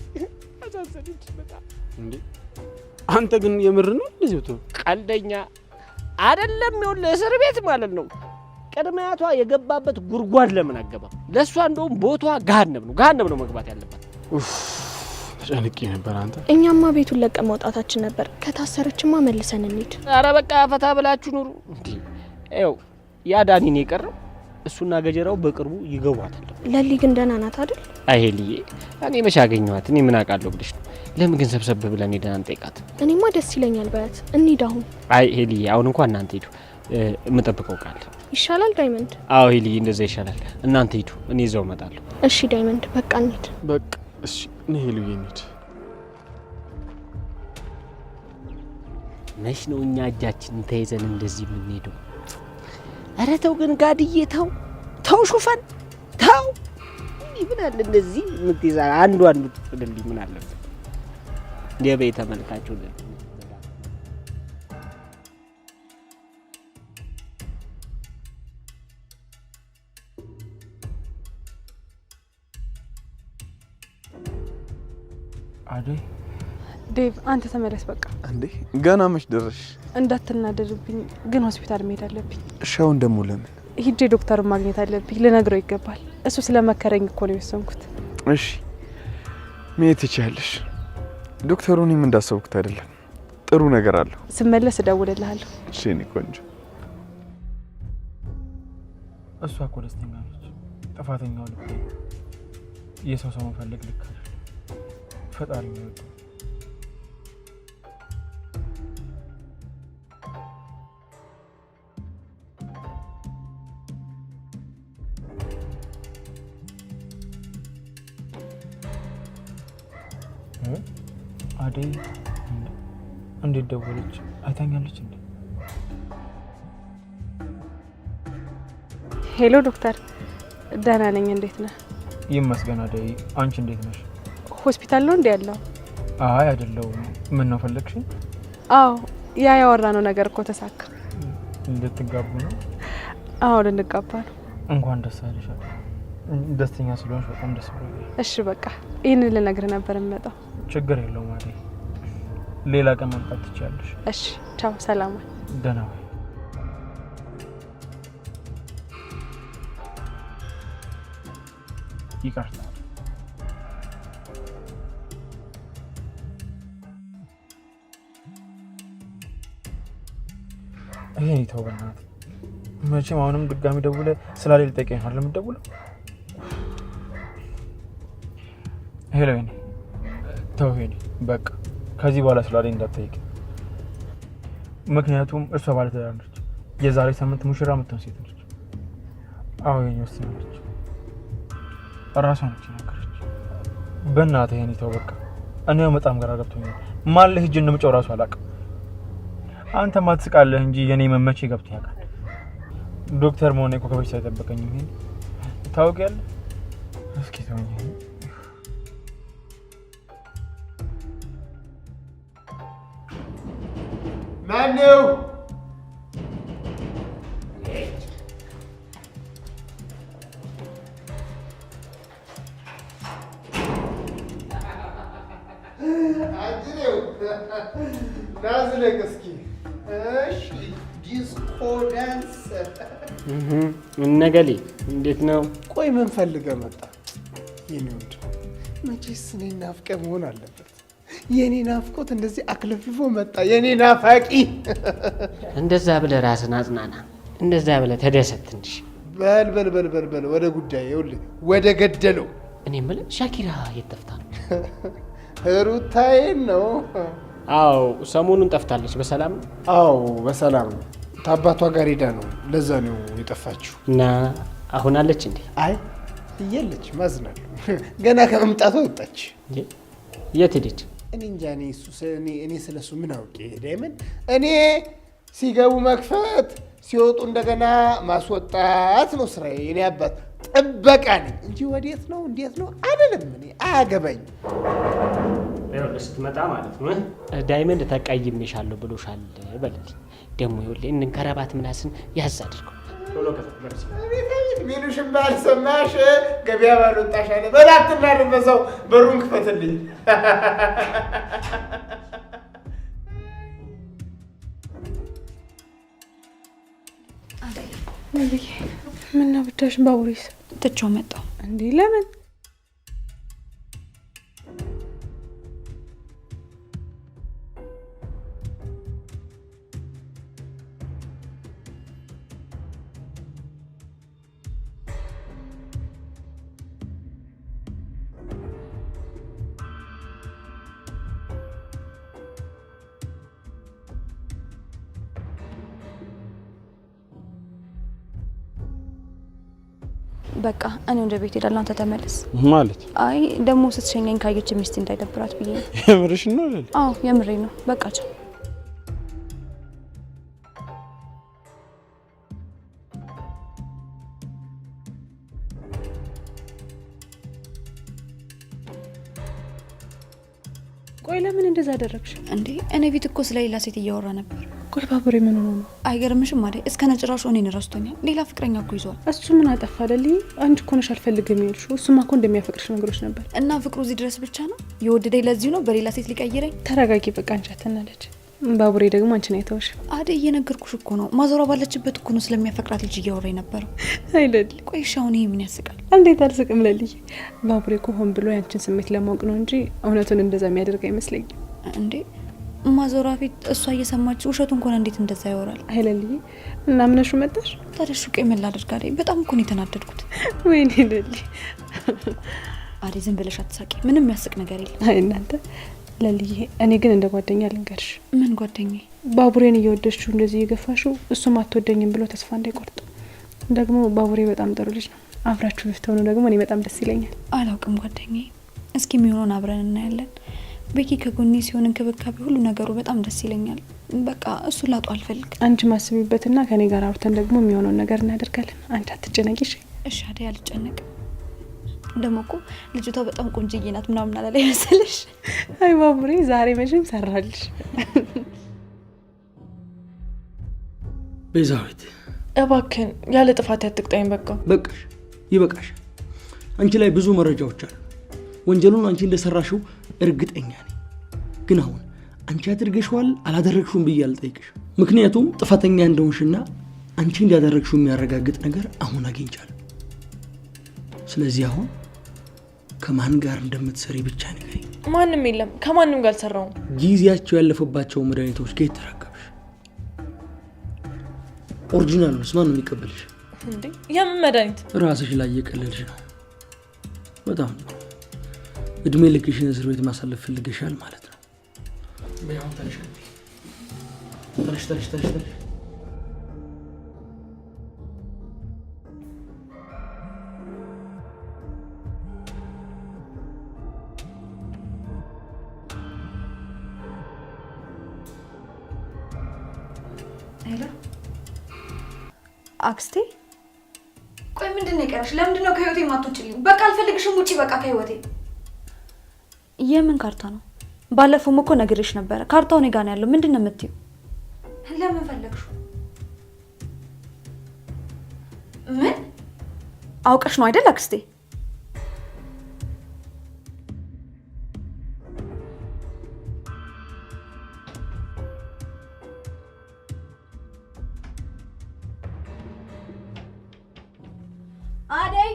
አሳዘነች በጣም። እንዴ አንተ ግን የምር ነው እንደዚህ ብትሆን? ቀልደኛ አይደለም። ይኸውልህ እስር ቤት ማለት ነው ቅድመ አያቷ የገባበት ጉድጓድ ለምን አገባም? ለእሷ እንደውም ቦታዋ ገሃነም ነው፣ ገሃነም ነው መግባት ያለባት። ኡፍ ተጨንቄ ነበር። አንተ እኛማ ቤቱን ለቀን መውጣታችን ነበር። ከታሰረችማ መልሰን እንሂድ። ኧረ በቃ ፈታ ብላችሁ ኑሩ። እንዴ ይኸው ያ ዳኒ ነው የቀረው። እሱና ገጀራው በቅርቡ ይገቧታል። ለሊ ግን ደህና ናት አይደል? አይ ሄልዬ እኔ መቼ አገኘኋት? እኔ ምን አውቃለሁ ብለሽ ነው? ለምን ግን ሰብሰብ ብለን ሄደን አንጠይቃት? እኔማ ደስ ይለኛል በያት። እንሂድ አሁን። አይ ሄልዬ አሁን እንኳን እናንተ ሂዱ፣ የምጠብቀው ቃል ይሻላል ዳይመንድ። አዎ ሄልዬ እንደዛ ይሻላል። እናንተ ሂዱ፣ እኔ እዛው እመጣለሁ። እሺ ዳይመንድ በቃ እንሂድ። በቃ እሺ እኔ ሄልዬ እንሂድ። መች ነው እኛ እጃችንን ተይዘን እንደዚህ የምንሄደው? ኧረ ተው ግን ጋድዬ ተው ተው ሹፈን ተው። ምን አለ እንደዚህ የምትይዛ አንዷን ብትጥልልኝ ምን አለበት? የበይ ተመልካችሁ አደይ። ዴቭ አንተ ተመለስ በቃ። እንዴ ገና መች ደረሽ? እንዳትናደድብኝ ግን ሆስፒታል መሄድ አለብኝ። እሺ አሁን ደግሞ ለምን? ሂጄ ዶክተሩን ማግኘት አለብኝ። ልነግረው ይገባል። እሱ ስለመከረኝ እኮ ነው የወሰንኩት። እሺ መሄድ ትችያለሽ። ዶክተሩ እኔም እንዳሰብኩት አይደለም፣ ጥሩ ነገር አለው። ስመለስ እደውልልሃለሁ። እሺ የእኔ ቆንጆ። እሷ እኮ ደስተኛ ነች። ጥፋተኛው ልቤ ነው። የሰው ሰው መፈለግ ልክ አይደለም። ፈጣሪ ነው። አደይ እንዴት ደወለች? አይታኛለች እንዴ? Hello ዶክተር፣ ደህና ነኝ። እንዴት ነህ? ይመስገን አደይ፣ አንቺ እንዴት ነሽ? ሆስፒታል ነው እንዴ ያለው? አይ አይደለሁም። ምን ነው ፈለግሽኝ? አዎ ያ ያወራነው ነገር እኮ ተሳካ። ልትጋቡ ነው? አዎ ልንጋባ ነው። እንኳን ደስ አለሽ። ደስተኛ ስለሆንሽ በጣም ደስ ብሎኛል። እሺ በቃ ይህንን ልነግርህ ነበር የምመጣው። ችግር የለውም አደይ፣ ሌላ ቀን መምጣት ትችያለሽ። እሺ ቻው፣ ሰላም። ደህና ዋይ። ይቅርታ። ይሄን ተው በእናትህ። መቼም አሁንም ድጋሚ ደውለህ ስላለ ልጠይቀኝ ነው አይደል የምትደውለው? Hello ሄኒ፣ ተው ሄኒ፣ በቃ ከዚህ በኋላ ስላለ እንዳትጠይቅ። ምክንያቱም እሷ ባለትዳር ነች። የዛሬ ሳምንት ሙሽራ የምትሆን ሴት ነች። አዎ ሄኒ ወስናለች። እራሷ ነች የነገረች። በእናትህ ሄኒ ተው በቃ። እኔ በጣም ግራ ገብቶኛል። ማን ላይ ሂጅ እንደምጮህ እራሱ አላውቅም። አንተማ ትስቃለህ እንጂ የኔ መመቼ ገብቶ ያውቃል። ዶክተር መሆኔ እኮ ከበሽታ አይጠበቀኝም። ይሄን ታውቂያለህ። እስኪ ተወኝ። ማነው? አጅሬው ናዝለቅ እስኪ። እሺ disco dance። እነገሌ እንዴት ነው? ቆይ ምን ፈልገህ መጣ? የኔ ወንድም መቼስ እኔን ናፍቀህ መሆን አለበት። የኔ ናፍቆት እንደዚህ አክለፍልፎ መጣ። የኔ ናፋቂ። እንደዛ ብለህ ራስን አጽናና። እንደዛ ብለህ ተደሰት ትንሽ። በል በል በል በል በል ወደ ጉዳይ። ይኸውልህ ወደ ገደለው። እኔ የምልህ ሻኪራ የት ጠፍታ ነው? ሩታዬን ነው። አዎ ሰሞኑን ጠፍታለች። በሰላም ነው? አዎ በሰላም ነው። ከአባቷ ጋር ሄዳ ነው። ለዛ ነው የጠፋችው። እና አሁን አለች እንዴ? አይ እየለች ማዝናለሁ። ገና ከመምጣቷ ወጣች። የት ሄደች? እኔ እንጃ። እኔ እሱ እኔ ስለ እሱ ምን አውቄ ዳይመንድ። እኔ ሲገቡ መክፈት ሲወጡ እንደገና ማስወጣት ነው ስራዬ። እኔ አባት ጥበቃ ነኝ እንጂ ወዴት ነው እንዴት ነው አልልም። እኔ አያገባኝም። ይኸውልህ ስትመጣ ማለት ነው ዳይመንድ ተቀይሜሻለሁ ብሎሻል በልልኝ። ደግሞ ይኸውልህ እንን ከረባት ምላስን ያዝ አድርገው። ቶሎ ከፈት ሚሉሽን ባልሰማሽ ገበያ ባልወጣሽ አለ። በላትና በዛው በሩን ክፈትልኝ። ነብዬ ምነው ብቻሽን? ባቡሬስ ትቼው መጣሁ። እንዴ ለምን? በቃ እኔ ወደ ቤት ሄዳለሁ፣ አንተ ተመለስ። ማለት? አይ ደግሞ ስትሸኘኝ ካየች ሚስት እንዳይደብራት ብዬ ነው። የምርሽ ነው አይደል? አዎ የምሬ ነው። በቃ ቻው። ቆይ ለምን እንደዛ አደረግሽ? እንዴ እኔ ቤት እኮ ስለ ሌላ ሴት እያወራ ነበር። ቆይ ባቡሬ ምን ሆኖ ነው? አይገርምሽም? አደይ እስከ ነጭራሹ እኔን ረስቶኛል። ሌላ ፍቅረኛ እኮ ይዟል። እሱ ምን አጠፋ? አይደል አንቺ እኮ ነሽ አልፈልግም ያልሽው። እሱማ እኮ እንደሚያፈቅርሽ ነገሮች ነበር። እና ፍቅሩ እዚህ ድረስ ብቻ ነው የወደደኝ? ለዚሁ ነው በሌላ ሴት ሊቀይረኝ? ተረጋጊ በቃ አንቺ አትናለች። ባቡሬ ደግሞ አንቺን አይተውሽ። አደይ እየነገርኩሽ እኮ ነው። ማዞሯ ባለችበት እኮ ነው ስለሚያፈቅራት ልጅ እያወራ የነበረው። አይደል? ቆይ እሺ አሁን ይሄ ምን ያስቃል? እንዴት አልስቅም ለልዬ። ባቡሬ እኮ ሆን ብሎ ያንቺን ስሜት ለማወቅ ነው እንጂ እውነቱን እንደዛ የሚያደርግ አይመስለኝም። እንዴ ማዞሯ ፊት እሷ እየሰማች ውሸቱን እንኳን እንዴት እንደዛ ያወራል? አይለልዬ እና ምነሹ መጣሽ? ታዲያ ሹቄ ምን ላድርግ አደይ? በጣም እኮ ነው የተናደድኩት። ወይኔ ለሊ። አደይ ዝም ብለሽ አትሳቂ፣ ምንም የሚያስቅ ነገር የለም። አይ እናንተ ለልዬ፣ እኔ ግን እንደ ጓደኛ ልንገርሽ። ምን ጓደኛዬ? ባቡሬን እየወደድሽው እንደዚህ እየገፋሽው እሱም አትወደኝም ብሎ ተስፋ እንዳይቆርጥ። ደግሞ ባቡሬ በጣም ጥሩ ልጅ ነው። አብራችሁ ብትሆኑ ደግሞ እኔ በጣም ደስ ይለኛል። አላውቅም ጓደኛዬ፣ እስኪ የሚሆነውን አብረን እናያለን። ቤኪ ከጎኔ ሲሆን እንክብካቤ፣ ሁሉ ነገሩ በጣም ደስ ይለኛል። በቃ እሱን ላጡ አልፈልግም። አንቺ ማስቢበትና ከኔ ጋር አውርተን ደግሞ የሚሆነውን ነገር እናደርጋለን። አንቺ አትጨነቂ እሺ? እሺ አደይ፣ አልጨነቅም። ደግሞ እኮ ልጅቷ በጣም ቆንጅዬ ናት ምናምን አላለ ይመስልሽ? አይ ባቡሬ ዛሬ መቼም ሰራልሽ። ቤዛዊት እባክህን ያለ ጥፋት አትቅጣኝ። በቃ በቃሽ፣ ይበቃሽ። አንቺ ላይ ብዙ መረጃዎች አሉ። ወንጀሉን አንቺ እንደሰራሽው እርግጠኛ ነኝ። ግን አሁን አንቺ አድርገሽዋል አላደረግሽውም ብዬ አልጠይቅሽም። ምክንያቱም ጥፋተኛ እንደሆንሽና አንቺ እንዳደረግሽው የሚያረጋግጥ ነገር አሁን አግኝቻለሁ። ስለዚህ አሁን ከማን ጋር እንደምትሰሪ ብቻ ንገሪኝ። ማንም የለም፣ ከማንም ጋር አልሰራውም። ጊዜያቸው ያለፈባቸው መድኃኒቶች ከየት ተረከብሽ? Original ኡንስ ማን ነው የሚቀበልሽ? እንዴ የምን መድኃኒት? ራስሽ ላይ እየቀለድሽ ነው። በጣም ጥሩ። እድሜ ልክሽን እስር ቤት ማሳለፍ ፈልገሻል ማለት ነው። በይ አሁን ተነሽ፣ ተነሽ፣ ተነሽ፣ ተነሽ፣ ተነሽ። Hello አክስቴ፣ ቆይ ምንድን ነው የቀረሽ? ለምንድን ነው ከህይወቴ የማትወጪልኝ? በቃ አልፈልግሽም፣ ውጪ በቃ ከህይወቴ። የምን ካርታ ነው? ባለፈውም እኮ ነግሬሽ ነበረ። ካርታው እኔ ጋር ነው ያለው። ምንድን ነው የምትይው? ለምን ፈለግሽው? ምን አውቀሽ ነው አይደል አክስቴ? አደይ፣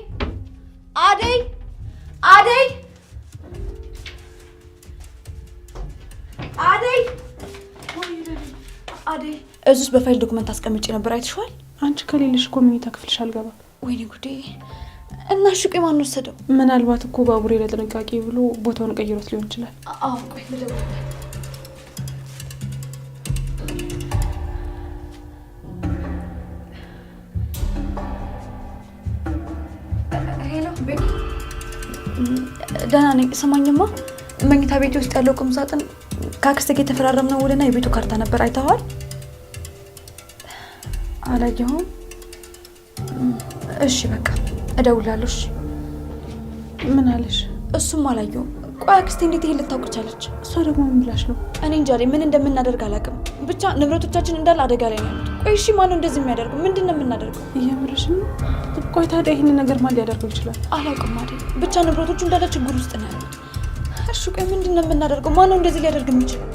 አደይ፣ አደይ፣ አደይ፣ አደይ! እዚህ ውስጥ በ file document አስቀምጬ ነበር፣ አይተሽዋል? አንቺ ከሌለሽ እኮ መኝታ ክፍልሽ አልገባም። ወይኔ ጉዴ! እና እሺ ቆይ ማን ወሰደው? ምናልባት እኮ ባቡሬ ለጥንቃቄ ብሎ ቦታውን ቀይሮት ሊሆን ይችላል። አዎ ቆይ ልደውልለት። Hello ቤኪ፣ ደህና ነኝ። ስማኝማ መኝታ ቤት ውስጥ ያለው ቁም ሳጥን ከአክስቴ ጋር የተፈራረምነው ውልና የቤቱ ካርታ ነበር። አይተኸዋል? አላየሁም። እሺ በቃ እደውላለሁ። እሺ። ምን አለሽ? እሱም አላየሁም። ቆይ አክስቴ እንዴት ይሄን ልታውቅ ቻለች? እሷ ደግሞ ምን ብላሽ ነው? እኔ እንጃ ምን እንደምናደርግ አላውቅም። ብቻ ንብረቶቻችን እንዳለ አደጋ ላይ ነው ያሉት። ቆይ እሺ ማነው እንደዚህ የሚያደርገው? ምንድን ነው የምናደርገው? እየምርሽ ነው? ቆይ ታዲያ ይህንን ነገር ማን ሊያደርገው ይችላል? አላውቅም አይደል። ብቻ ንብረቶቹ እንዳለ ችግር ውስጥ ነው ያሉት። እሺ ቆይ ምንድን ነው የምናደርገው? ማነው እንደዚህ ሊያደርግ የሚችለው?